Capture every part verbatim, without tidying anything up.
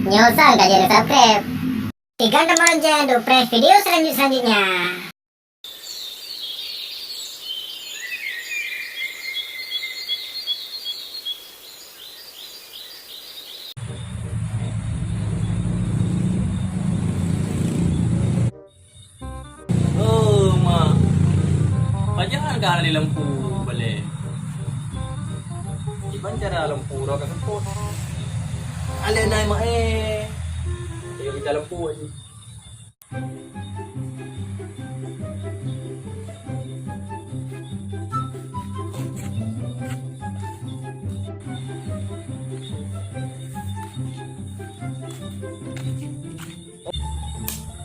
Nyoe sang ka jadi subscribe. Tekan tombol lonceng untuk press video selanjut-selanjutnya. Oh, mak. Pajan ka lé lampu balè. Kiban cara lampu roh ka seupôt. Alèh nai, mak, eh. Ayo mita lampu lagi.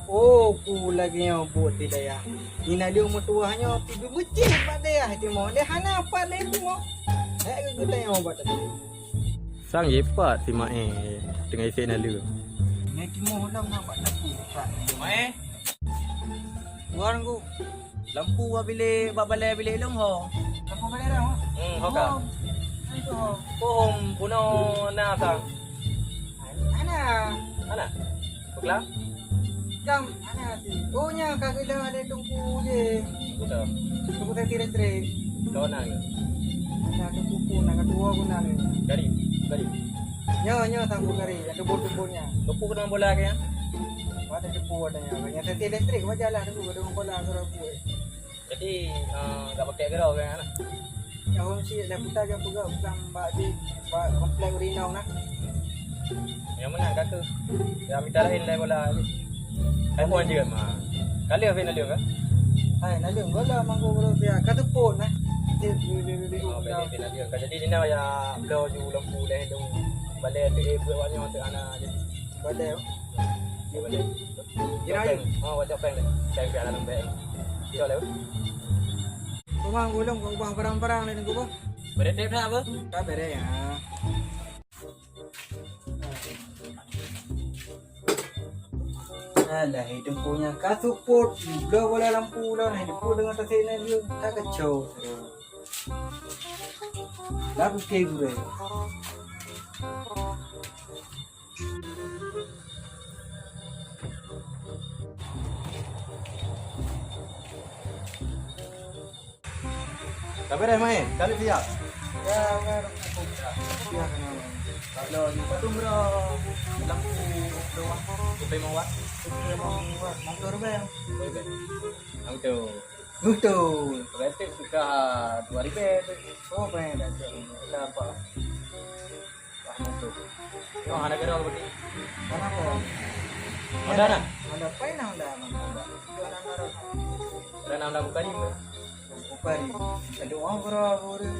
Oh, ku lagèe nyoe buet di dayah. Di naleueng meutuwah nyoe pih beumeucéh bak dayah timoh. Deh hana pat lé timoh. Hek geutanyoe bak tadi. Sang jipat si Maé teungoh isek naleueng. Nyoe timoh lom na bak tadi. Maé. Tuan ku. Lampu bak bilék, bak balè bilék lôn ho. Lampu balè lôn ho? Hmm, ho ka. Oh, itu ho. Pohom bunoe na ka. Ana. Ana? Peuklam? Kam, ana sih. Oh, nya ka geulong ada tungku je. Betul. Tungku tadi listrik. Kau na ke? Ada tungku pun, ada dua guna ni. Dari, dari. Nyo, nyo tungku dari. Yang tungku-tungkunya. Tungku kena bola ke ya? Ada tungku ada nya. Yang tadi listrik wajar lah tungku kena bola kalau buat. Jadi, eh, gak pakai gerau kan? Nyang si dah putar jam peugah bukan bak di bak komplek Urinong nah. Yang menang kata. Yang minta lain lain bola. Hai pun je mah. Kali apa nak dia kan? Hai nak dia bola mangkuk bola dia kata pun nah. Dia dia dia dia. Oh, dia dia dia. Jadi ni nak ya bloe ju lampu leh dong. Balai tu eh buat wanya tu anak jadi. Balai. Dia balai. Kira ayu. Oh, wajah peng deh. Peng piala nang peng. Dia lewat. Rumah gulung kau ubah barang-barang lain kau ubah. Beretep dah apa? Tak bere ya. Alah, hidup punya kasut pot. Bloe bola lampu lah. Hidup pun dengan tasik nak dia. Tak kacau. Lagu ke gurau. Ka beres, Mai? Ka lheueh siap? Ya, ya, ya. Ya, kenal. Kalau ni patung bro, lampu doang. Kuping mawar. Kuping mawar. Motor bang. Kuping bang. Motor. Motor. Berarti sudah dua ribu tu. Oh, main dah tu. Dah apa? Wah, motor. Oh, ada gerau berarti. Kenapa? Ada dah. Ada apa yang dah? Ada nama bukan ini. Bukan. Ada orang gerau apa orang?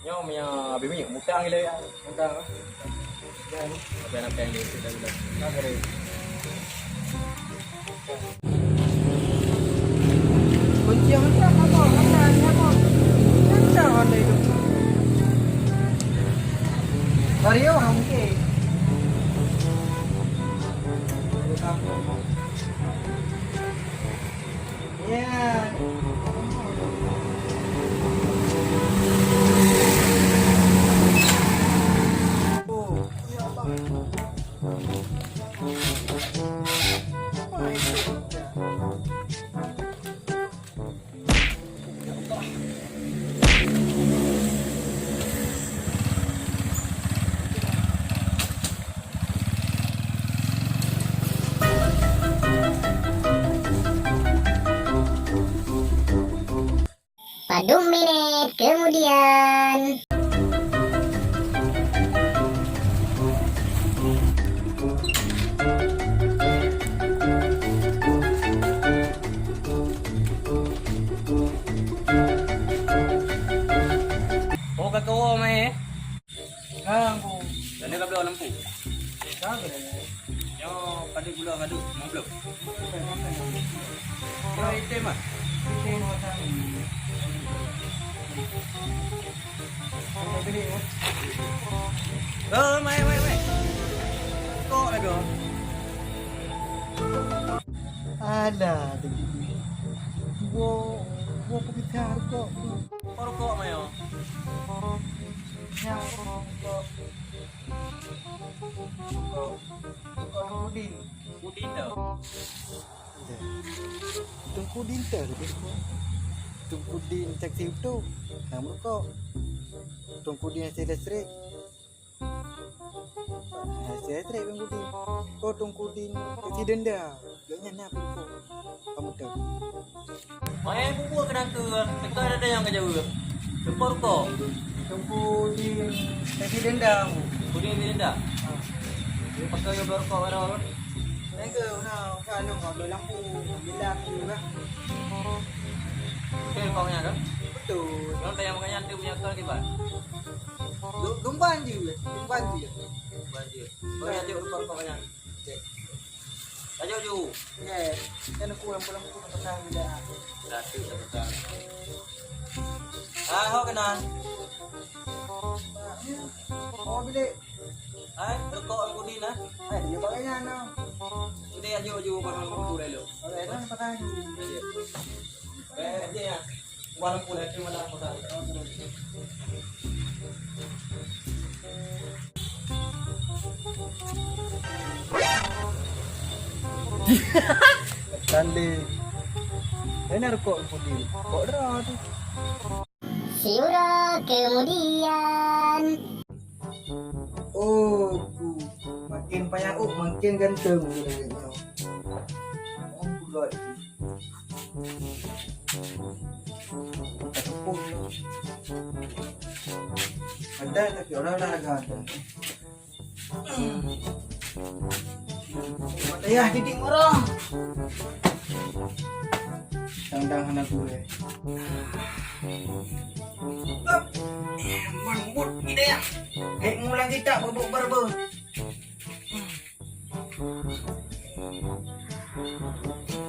Nyoe meunyoe habéh minyeuk mutang gila ya. Mutang. Habéh nak peng dia sudah gila. Nak kering. Kunci yang macam apa? Apa? Apa? Macam mana itu? Dari orang mungkin. Padum minit kemudian. Oh, ka kawoe, Mai, eh? Ka, Angku. Dan dia ka bloe lampu. Ka, Angku. Nyoe padum ploh, padum lima ploh. Nyoe item ah. Item. Oh, Mai, Mai, Mai. Kok lagi? Alah, dua, dua peukeusah rukok. Rukok, Mai, oh. Nyan rukok. Rukok, rukok Teungku Din. Teungku Din dah. Teungku Din dah. Teungku Din taksi utoh. Nah, meurukok. Teungku Din taksi listrik. Nah, taksi listrik Teungku Din. Oh, Teungku Din taksi denda. Gobnyan na peurukok. Kamu tahu. Wahai bubuet keudang keu, teuka ada nyang ka jaweueb. Teungku rukok. Teungku Din taksi denda. Teungku Din taksi denda. Ha. Dia pakai yang berokok ada apa? Enggak, na, kan, na, ada lampu, bila aku, kan. Betul, kau nya, kan? Betul. Kalau dah yang makanya, dia punya akal, dia, Pak. Lu, lumban je, lumban je. Lumban je. Kau yang tengok rukok-rukok banyak. Cek. Tajok ju. Ya, kan aku lampu-lampu nak pasang je dah. Satu dah pasang. Ah, ho keunan. Oh, bilik. Hai, rukok Teungku Din, ah. Hai, dia pakai nyan, ah. Udah, ajok ju barang lampu dah lu. Pakai nyan, pakai nyan. Iya. Eh, dia ya. Tanding. Ini rukok putih. Kok derah tu? Siuroe kemudian. Oh, ku makin payah, oh, makin ganteng. Oh, ku lagi. Ada tapi orang dah ada. Patayah titik orang. Tang-tang hana gurée. Lambot idéh. Hek mulang kita bubuk barbe.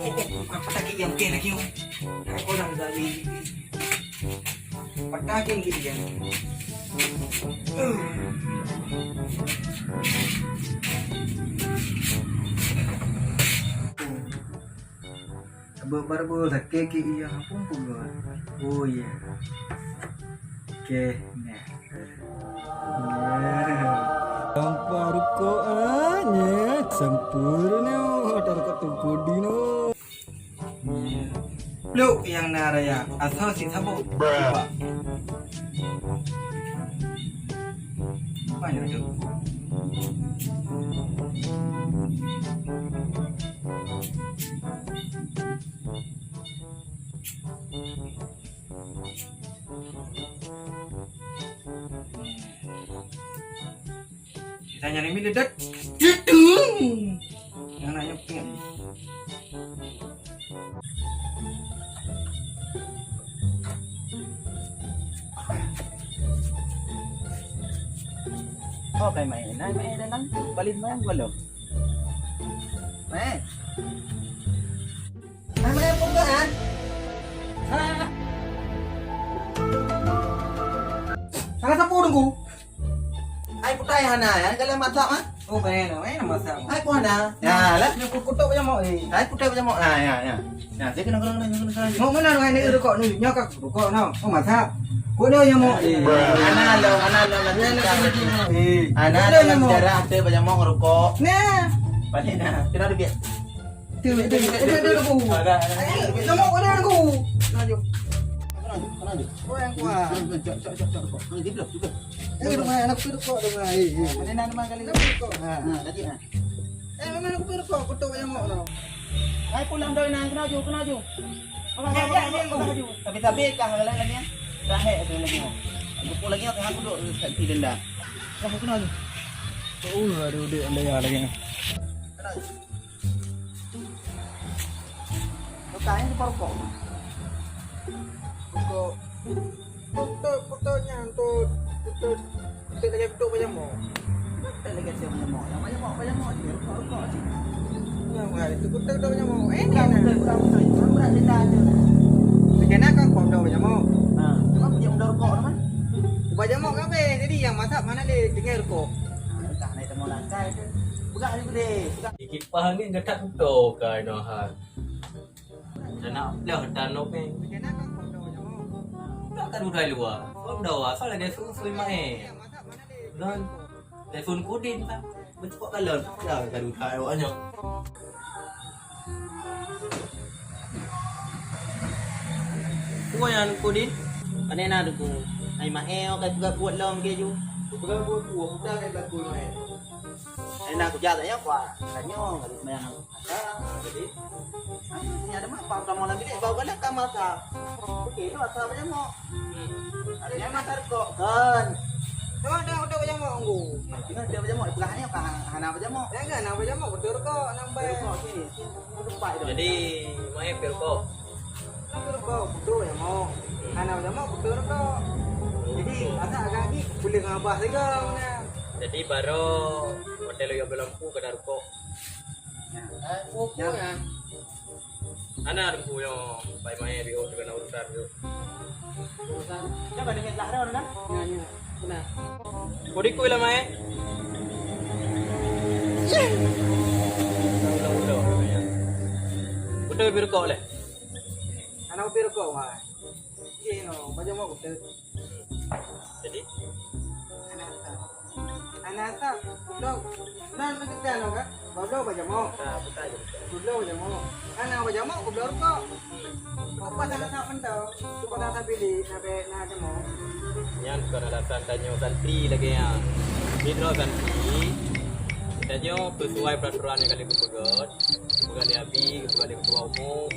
Eh, eh, bukan patah gigi yang okey lagi, oh. Aku dah gaji. Patah gigi dia. Beu-, baru beu sakét ke iya, ampun, pun. Oh, iya. Oke, nah. Tanpa rukok, ah, nyet, sempurna, ada rukok Teungku Din, oh. Pluk nyang na raya, asal sit saboh. Bruh. Banyak tu. Kita nyari mi dedet. Yang nak nyepit. Oh, kai main. Nah, main dalam. Balik main gua lo. Main. Hai, hai, hai, hai. Salah sapu Teungku. Hai, putai hana, ya, kalau masak, ha? Oh, baik, baik, masak. Hai, pun hana. Ya, lah. Ni kutuk je mau, eh. Hai, putai je mau. Nah, ya, ya. Nah, saya kena, kena, kena, kena, kena. Mau mana dengan ni rukok ni? Nyoka rukok no. Oh, masak. Kok dia nyamuk? Eh. Hana lo, hana lo, hana lo. Eh. Hana lo, sejarah ada banyak mau rukok. Nah. Balik nah. Kena duit. Tu, tu, tu, tu, tu, tu. Ada, ada. Eh, nama boleh aku. Kenapa? Kenapa? Oh, yang kuat. Cok, cok, cok, cok, cok. Nanti belum, belum. Eh, rumah anak tu kok rumah. Eh, eh. Ada nama kali tu kok. Ha. Ha, lagi ha. Eh, memang aku pergi kok, kutuk yang mau no. Hai pulang doi nang, kena ju, kena ju. Pulang, ya, pulang, ya, pulang, ya. Pulang ju. Tapi-tapi kah lagi lagi ya. Terakhir tu lagi. Aku pun lagi aku duduk kat denda. Dah kena ju. Oh, ada duduk anda ya lagi. Kena ju. Bukan, ini baru kok. Kok, kok, kok, kok, nyan tu, kok, kok, kok lagi betul banyak mau. Kok lagi siapa banyak mau? Yang banyak mau, banyak mau je. Kok, kok, sih. Yang berat itu, kok, kok, banyak mau. Eh, bukan, bukan, bukan, bukan. Orang berat kita aja. Macam mana kan kok, kok, banyak mau? Ha, cuma punya benda rokok, teman. Banyak mau, kan, weh? Jadi, yang masak mana dia? Dengar kok. Ha, tak naik temu langkai tu. Pegang ni, boleh. Pegang. Kipas angin gata kuto kai noh hai. Tanak plah tanok ni. Takkan udah luar. Kau dah asal lagi susu mai. Dan Telepon Kudin, Pak. Beutôi galon. Ya, garu that awak nyoe. Peue nyan, Kudin? Pane na, Teungku? Ai Maé, oh, kai peugah buet lom keue ju. Peugah buet, buet, buet, kai laku Maé. Ai na kujak tanya, Pak. Tanya, garu mayang. Ah, jadi, ah, ni ada mak, Pak, kamu lagi deh, bau galak kamar, Pak. Oke, itu asal aja mau. Ada yang matar kok, kan? Coba dah, udah banyak mau, Teungku. Ini udah banyak mau, peugah ni apa? Hana banyak mau. Ya, enggak, hana banyak mau, betul kok, nambah. Betul kok, sini. Sini, depan itu. Jadi, Maé peurukoe? Peurukoe, betul ya mau. Hana banyak mau, betul kok. Jadi, asal agak ni, boleh ngabah juga, mana? Jadi, baru hotel yang belum ku kena rukok. Nah. Eh, pokoknya. Hana Teungku nyoe, pai Maé biôh, teuka na urusan biôh. Urusan? Siapa dengan Zahra, kan? Ya, ya. Benar. Kau dikui lah, Maé. Udah, udah, udah. Betul, betul kok leh. Hana upi rukok, Maé. Iya, no, bajamok betul. Jadi? Hana asap. Hana asap. Belum. Nan, nan kita lo, Kak. Belum bajamok. Ah, bukan aja, bukan. Belum bajamok. Hana bajamok, belum rukok. Apa sana tak mentau? Cuba tak pilih, nak, nak jamok. Nyan bukan alasan tanyoe santri lagèe nyan. Sidroe santri, tanyoe sesuai peraturan nyang ka lheueh geupeugöt, geupeugöt lé Abi, geupeugöt lé ketua umum.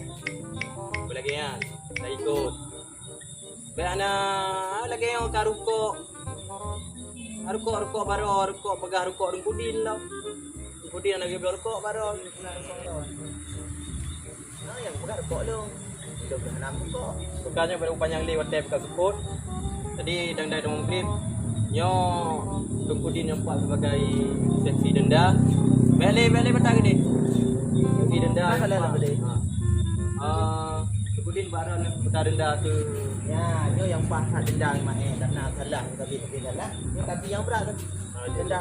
Lagèe nyan, ta ikot. Bèk hana lagèe nyoe ka rukok. Rukok, rukok baroe, rukok peugah rukok Teungku Din lom. Teungku Din lagèe bloe rukok baroe. Nah, nyang peugah rukok lom. Dua puluh enam rukok. Bukannya baru panjang lé watèe buka seupôt. Tadi dang dai dong maghrib. Nyoe Teungku Din nyang pat sebagai saksi denda. Bèk lé, bèk lé bata geude. Saksi denda. Nah, nyang salah pat. Lah boleh. Ha. Ah, Teungku Din barang bata denda tu. Ya, nyoe nyang paih that denda, Mak, eh. Karena salah, tapi, tapi salah. Nyoe tapi nyang brat tu. Ah, ya. Denda.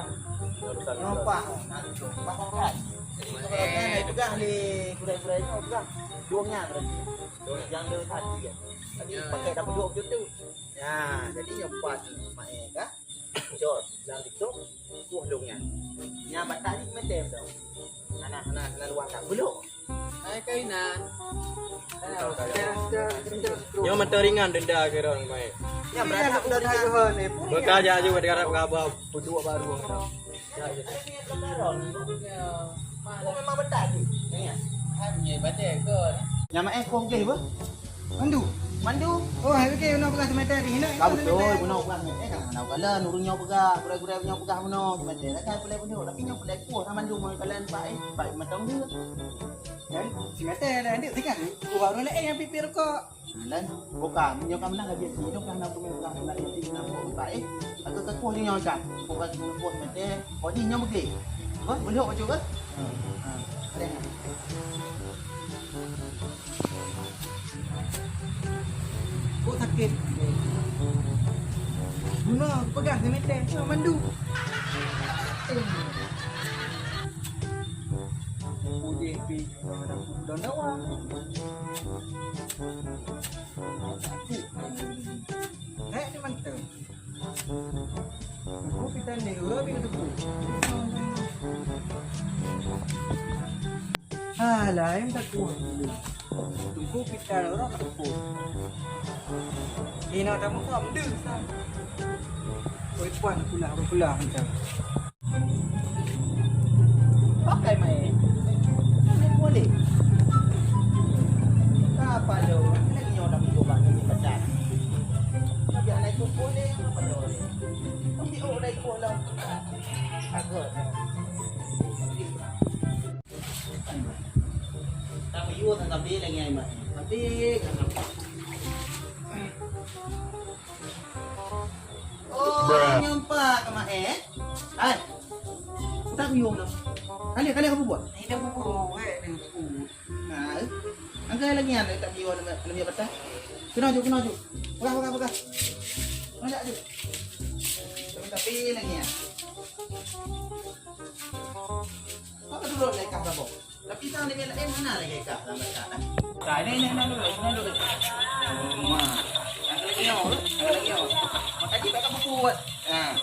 Urusan. Nyoe paih. Nah, tu. Paih, paih. Jadi, kalau kan, itu kan lé kuda-kuda nyoe, kan. Dua nyan berarti. Dua nyan. Yang lewat hati, ya. Tapi pakai tak duduk macam tu. Ya, jadi nyoe paih, Mak, eh, kan. Cok, dalam TikTok, tuh dong nyan. Nyan batak ni metem dong. Anak, anak, anak luar tak belok. Hai, kainan. Nyoe mantong ringan denda keu ureueng main. Nyan beranak udah dah. Beuka jak aju pada harap gaba peuduek baru. Ya, ya. Aku memang betak tu. Ingat. Hanya baca kot. Nyan, Mak, eh, kong geh, bah? Mandu. Mandu? Oh, hai, okey, bunoe peugah seumeter ni. Ka beutôi, bunoe peugah seumeter. Kan, na kalon, ureueng nyoe peugah, gurèe-gurèe nyoe peugah bunoe seumeter. Kan, pulai bunoe. Tapi nyoe pulai kuah, na mandu, mau kalon, Pak, eh, Pak, mantong dia. Kan, seumeter dah, dia tekan. Kuah ureueng laén nyang pipi rukok. Lan, buka, nyoe ka meunan lagi, nyoe ka na peumeurah, na isi, na buka, eh. Atau teukuah nyoe ka. Buka, teukuah seumeter. Oh, ni nyoe beutôi. Apa? Boleh buat macam ke? Ha, ada. Kok sakit? Guna peugah seumeter, ha, mandu. Pudih pi daun dawa. Hai, di mana tu? Aku kita ni, urang ni tu. Ha, lain tak kuat. Tunggu kita orang tak kuat. Ina tak muka benda. Oi, puan, kulah, kulah macam. Pakai main. Boleh. Apa lo? Lagi nyoe nak cuba ni pakai. Tapi anak itu boleh, apa lo? Tapi orang lain pun lah. Bagus. Tapi you akan kambing lagi, ai mak. Tapi kan nampak. Oh, bruh. Nyampak ke mak, eh? Hai. Utak kuyung tu. Kali, kali aku buat. Ini dah buku, eh, dah buku. Nah, eh. Angkat lagi yang tak kuyung, lebih, lebih apa tak? Kena ju, kena ju. Pegang, pegang, pegang. Kena ju. Tapi lagi ya. Apa dulu naik kah, Bang? Tapi sang dengan lain mana lagi kah dalam baca, eh? Nah, ini, ini, ini dulu, ini dulu. Wah. Ada lagi nyawa, ada lagi nyawa. Makanya tak buat. Nah.